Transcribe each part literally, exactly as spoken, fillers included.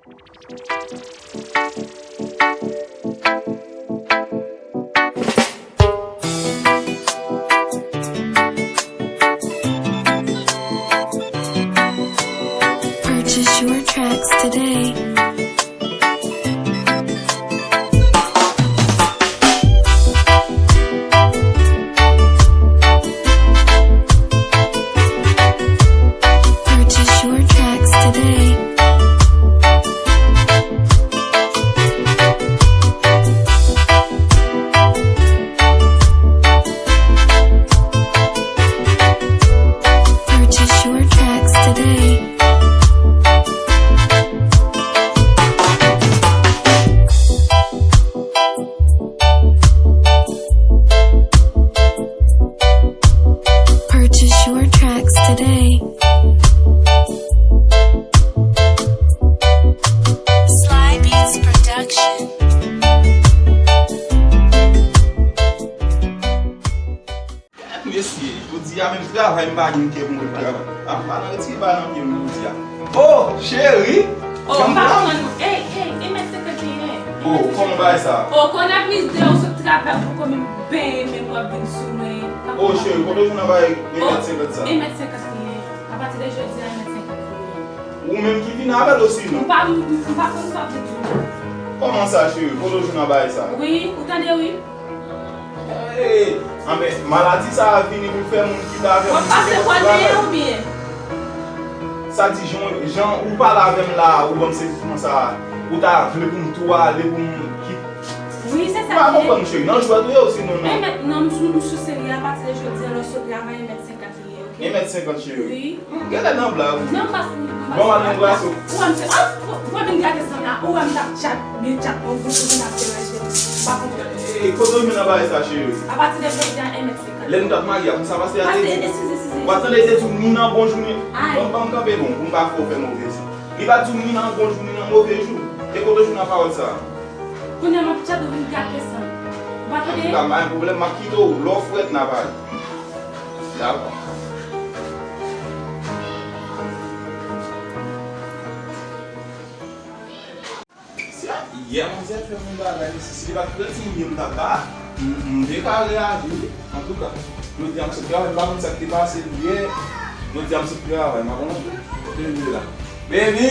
Purchase your tracks today. Purchase your tracks today. Purchase your tracks today. Purchase your tracks today. Sly Beats Production. Mesye, jodi a menm travay m pa gen kè pou mwen travay. A, m pa nan retire ba nan pye m jodi a. Oh, cheri! Oh, m pa konprann. Ey, ey, e mèt senkant li ye. Oh, kòman bagay sa? Oh, kon ap mize ou sot travay pou kò m benyen menm w ap vin sou mwen. Oh, cheri, kote w jwenn nan bagay e mèt senkant sa? E mèt senkant li ye. Apati de jodi a, e mèt senkant li ye. Ou menm ki vin avè l osinon? M pa, m, m pa konn sa w ap di tou. Kòman sa, cheri? Kote w jwenn nan bagay sa? Wi, ou tande wi. Ey, anben, maladi sa a vini pou l fè moun ki t avè w. W ap pase kòd mwen an oubyen? Sa di, jan, jan ou pale avè m la a, ou ban m sezisman sa a, ou ta vle pou m tou ale, pou m kit. Wi, se sa. M pa konprann, cheri. Nan jwèt ou ye osinon non? Men mèt, non, m sou, m sou serye. Apati de jodi a, lè w sot travay, e mèt senkant li ye, oke? E mèt senkant, cheri. Wi. Hmm, genlè nan blag ou. Non, m pa, m pa. Bon, m al anbrase w. Ou wè m se, ah, ou, ou wè vin gate san la, ou wè m t ap tchat, byen tchat, bon, bon, bon, vin ap deranje m. M pa konprann. E, kote w jwenn nan bagay sa, cheri? Apati de jodi a, e mèt senkant. Lè nou t ap marye a, konsa pastè a te di. Eskize, eskize. W ap tande, li te di w ni nan bon jou, ni. Ay. Ban m, ban m kanpe bon, pou m pa fè w fè move san. Li pa t di w ni nan bon jou, ni nan move jou. E kote w jwenn nan pawòl sa a? Kounye a m ap tchat ou vin gate san. Ou pa tande? Antouka, pa gen pwoblèm, m ap kite w. Lè w frèt, n a pale. Dakò. Yè manzè fè m yon bagay, mesye, si li pa t frèt, se mwen m t ap ba, m, m te ka reyaji, wi. Antouka, jodi a m sot travay, m pa konn sa k te pase l yè. Jodi a m sot travay, m pa konn kote l ye la. Baby!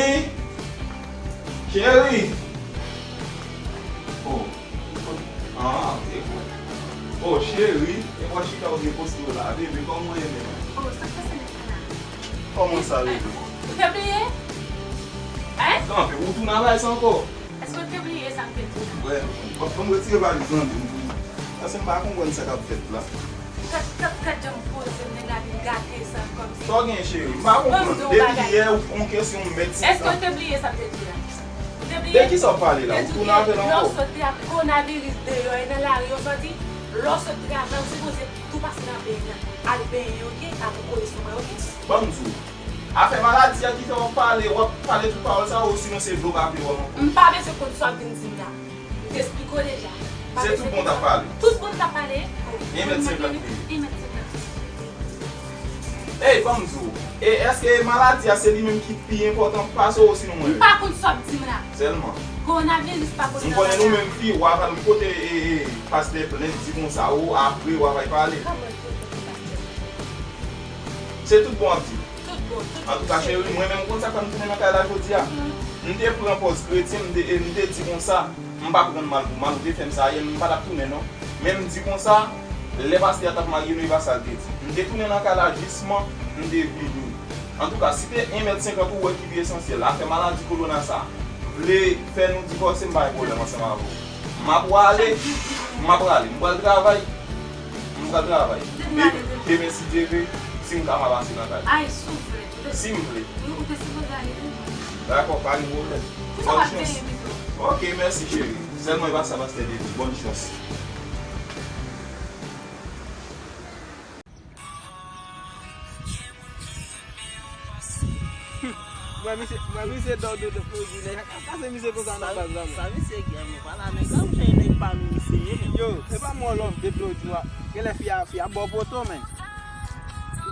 Cheri! Oh. Ah, e bon. Oh, cheri, e mwen chita ou byen poste w la. Bebe, kòman w ye menm? Oh, sa k pase nèg la? Kòman sa, bebe? Ou te bliye? Hein? Kanpe, ou tounen avay sa ankò? Èske ou te bliye sa m te di w? Wè, ban m retire valiz lan, bebe. Paske m pa konprann sa k ap fèt la. Gad, gad, gad jan m poze m, nèg la vin gate sa kòmsi. Sa w gen, cheri? M pa konprann. Depi yè, ou, ou kesyon m mèt. Èske w te bliye sa m te di a? Ou te bliye? De kisa w pale la? Ou tounen avè l ankò? Lè w sot la, kowonaviris deyò, e nan lari w soti. Lè w sot travay, ou sipoze tou pase nan benyen an. Al benyen, oke? Apre w kole sou mwen, oke? Ban m di w. Afè maladi a ki fè w ap pale, w ap pale tout pawòl sa yo, osinon se dlo w pa vle wè m ankò. M pa bezwen konn sa w ap vin di m la. M te esplike w deja. Se tout bon w t ap pale. Tout bon m t ap pale. E mèt senkant li ye. E mèt senkant. Ey, ban m di w. E èske maladi a se li menm ki pi enpòtan pase w osinon mwen menm? M pa konn sa w ap di m la. Sèlman. Kowonaviris pa kowonaviris. M konnen nou menm fi, w ap al kote, e, e, pastè plent, di konsa, o, apre, w ap al pale. Kòman l kote pastè plent? Se tout bon w ap di. Tout bon, tout bon. Antouka, cheri, mwen menm, ou konn sa k fè m tounen nan kay la jodi a? Mhm. M te pran pòz kretyen, m te, e m te di konsa, m p ap rann mal pou mal, ou te fè m sa yè, m pa t ap tounen non. Men m di konsa, lè pastè a t ap marye nou, e pa sa l te di. M te tounen nan kay la jisman, m te vini. Antouka, si te en mèt senkant ou wè ki pi esansyèl, afè maladi kowona sa vle fè nou divòse, m pa gen pwoblèm ansanm avè w. M ap prale, m ap prale, m pral travay. M pral travay. Demen, demen, si Dye vle, si m ka, m a pase nan kay. Ay, si w vle. Si m vle. Wi, ou te sipoze ale demen. Dakò, pa gen pwoblèm. Bòn chans. Ok, mèsi, cheri. Sèlman, e pa sa pastè te di. Bòn chans. Mwen, misye, mwen, misye Dòdou de Florida, nèg ap kase misye konsa nan baz la, men. Sa misye gen, men, pa la, nèg la, ou chèche nèg pa nou, misye ye, men. Yo, e pa mwen lòv de Florida, genlè fi a, fi a bò poto, men.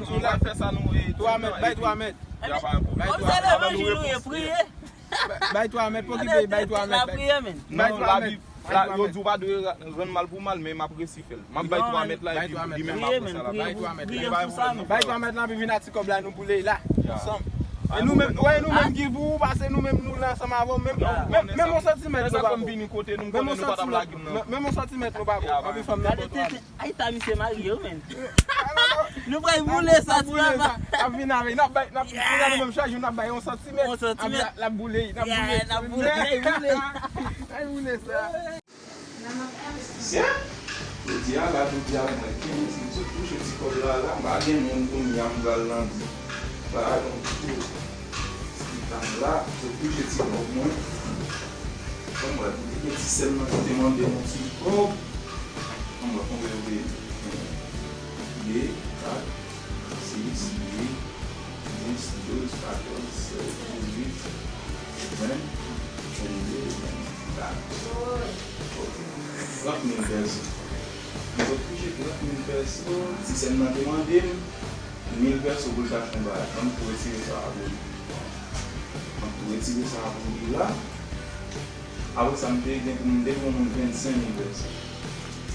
nou, nou pral fè sa, nou, e, twa mèt, bay twa mèt. Bay twa mèt. Kòm se levanjil ou ye, priye. Bay twa mèt, pokite, bay twa mèt. Bay twa mèt. Non, Labi, la, yo di w pa dwe ra-, rann mal pou mal, men m ap resi fè l. M ap bay twa mèt la, epi li menm apre sa la. Bay twa mèt la. Bay twa mèt la, epi vin ak ti kòb la, nou boule la, ansanm. E nou menm, wè, nou menm ki pou ou, pase nou menm, nou la ansanm avè w, menm, menm, menm yon santimèt nou pa pou. Menm yon santimèt, menm yon santimèt nou pa pou. Anpi fanm nan. Ay, ta misye marye wi, men. Nou pral boule sa, ti papa. N ap vin avè, n ap bay, n ap, nou menm chak jou, n ap bay yon santimèt. Yon santimèt. L ap boule, n ap boule. N ap boule, n ap boule. N ap boule sa. Sè, jodi a la, jodi a, mwen kenbe ti, sot touche ti kòb la, la, m pa gen moun kounye a, m pral nan di. Ba, yon ti, ti tan la, sot touche ti kòb mwen. Bon, mwen, pou te gen ti sè m nan ki te mande yon ti kòb. Ann wè konbyen yo vle. De, kat, sis, uit, dis, douz, katòz, sèz, dizuit, ven, vennde, vennkat. Ok. Trant mil pèso. Mwen sot touche trant mil pèso. Ti sè m nan te mande m mil pèso pou l ta fè yon bagay. Ann tou retire sa a pou li. Ann tou retire sa a pou li la. Apre sa, m te gen pou m te gen yon vennsenk mil pèso.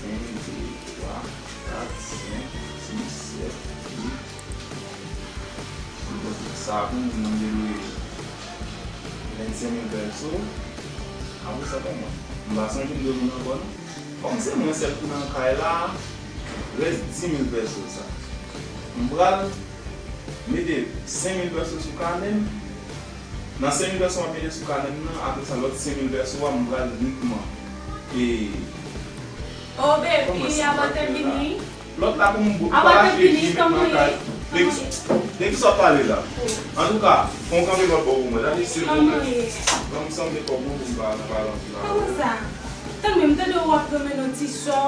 Yon, de, twa, kat, senk, sis, sèt, uit. M te sa pou moun nan te dwe vennsenk mil pèso. Apre sa, bon, mwen, m pa sonje m dwe moun ankò, non. Kòm se mwen sèl ki nan kay la, rès dis mil pèso sa, m pral mete senk mil pèso sou kanè m. Nan senk mil pèso m ap mete sou kanè m nan, apre sa, lòt senk mil pèso a, m pral inikman, e, Oh, baby, kòman sa, avan te vini. Lòt la pou m bo-, pou avan te vini, kòman ye? De ki, de ki sa w ap pale la? Antouka, fè yon kanpe lòt bò pou mwen, tande, silvouplè. Ban m sanble kòb mwen pou m pa, pa pale anpil la. Kòman sa? Tann mwen, m tande w ap renmen yon ti sò,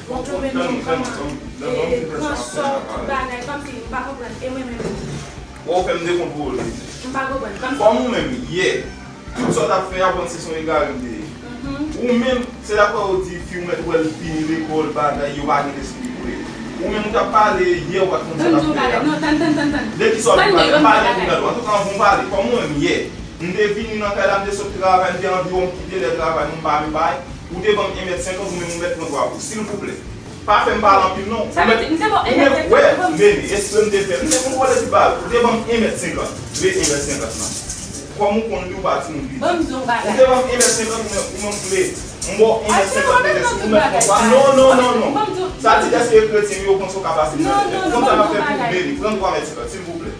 w ap renmen yon kòman, e, gran sò, tout bagay, kòmsi m pa konprann, e mwen menm. Bon, ou fè m dekontwole. M pa konprann, kòmsi. Kòm ou menm, yè, tout sa w t ap fè a, w panse se yon egare m te ye. Ou menm, se daprè ou di fi w mèt wè l fini lekòl, bagay, yo pa gen lespri vre. Ou menm ou t ap pale yè, ou pa t konn sa w t ap fè a. Non, tann, tann, tann, tann. De ki sa w ap pale? M pale pou gade w. Antouka, anvan w pale, kòm ou menm yè, m te vini nan kay la, m te sot travay, m te anviwon m kite lè travay, m pa vin bay. Ou te ban m en mèt senkant, ou menm ou mèt pran dwa pou. Silvouplè. Pa fè m pale anpil non. Sa vle di, m te ba w en mèt senkant, ou ban m. Ou menm, wè, Meli, espre m te fè. M te konn wè ti bal. Ou te ban m en mèt senkant. Vle en mèt senkant lan. Kòm ou konn li, ou pa timoun piti. Ban m di w yon bagay. Ou te ban m en mèt senkant, ou menm, ou menm vle. M ba w en mèt senkant, ou mèt pran dwa. Non, non, non, non. Sa di dèske kretyen yo panse w ka pase nan tèt. Ou konn sa m ap fè pou Meli. Pran dwa mèt senkant, silvouplè.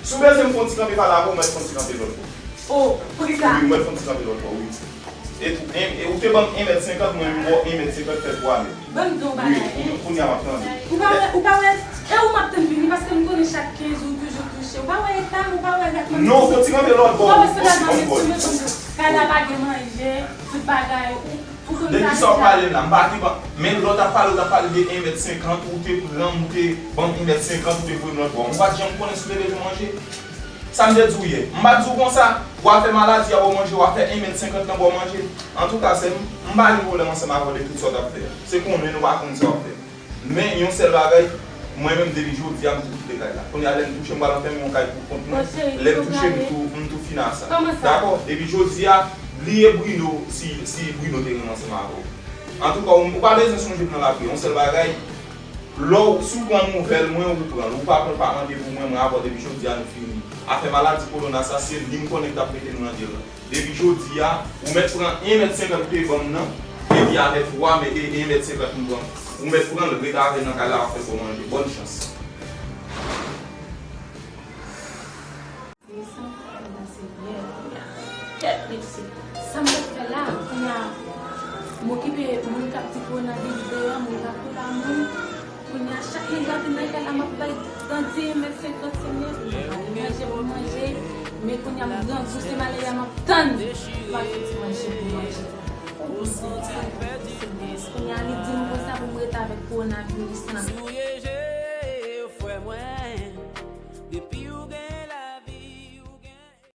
Si w bezwen m fè yon ti kanpe pale avè w, mwen fè yon ti kanpe lòt bò. Oh, pou kisa? Wi, mwen fè yon ti kanpe lòt bò, wi. E tou, en, e ou te ban m en mèt senkant, mwen m ba w en mèt senkant, fè twa mèt. Ban m di w yon bagay, en. Wi, kounye a m ap tande. Ou pa wè, ou pa wè, e ou m ap tann vini, paske m konnen chak kenz ou toujou touche. Ou pa wè eta m, ou pa wè gad kòman. Non, fè yon ti kanpe lòt bò. Ou pa wè se gad la, mèt sou mwen, kay la pa gen manje, tout bagay, ou De ki sa w ap pale m la? M pa te ban, men lè w t ap pale, w t ap pale de en mèt senkant, ou te pran m, ou te ban m en mèt senkant, ou te voye m lòt bò. Ou pa t janm konnen si w te bezwen manje? Sa m te di w yè? M pa t di w konsa? W a fè maladi a ba w manje, w a fè en mèt senkant lan ba w manje. Antouka, sè m, m pa gen pwoblèm ansanm avè w de tout sa w t ap fè a. Se konnen nou pa konn sa w ap fè. Men, yon sèl bagay, mwen menm, depi jodi a, m tou kite kay la. Kounye a, lè m touche, m pral anfèmen yon kay pou kont mwen. Lè m touche, m tou, m tou fini a sa. Dakò? Depi jodi a, bliye Bruno, si, si Bruno te renmen ansanm avè w. Antouka, ou, ou pa bezwen sonje pran lapriyè. Yon sèl bagay, lè w, si w pran nouvèl mwen, ou pran l. Ou pa pran, pa mande pou mwen, mwen avè w depi jodi a, nou fini. Afè maladi kowona sa, se li m konnen k t ap mete nou nan dye lan. Depi jodi a, ou mèt pran en mèt senkant ou te ban m nan, epi avè twa mèt, e, en mèt senkant m pran. Ou mèt pran l, ret avè l nan kay la, w ap fè kò manje. Bòn chans. Sa m fè la, Senyè, kounye a. Kèt mesye. Sa m t ap fè la, kounye a, m okipe moun k ap di kowonaviris deyò, moun k ap touye moun. Kounye a, chak nèg la vin nan kay la, m ap bay bandi en mèt senkant, Senyè, pou m manje, pou m manje. Men kounye a, m grangou, se malere a m ap tann pou m al fè ti manje pou m manje. Kounye a, li di m konsa pou m ret avèk kowonaviris lan.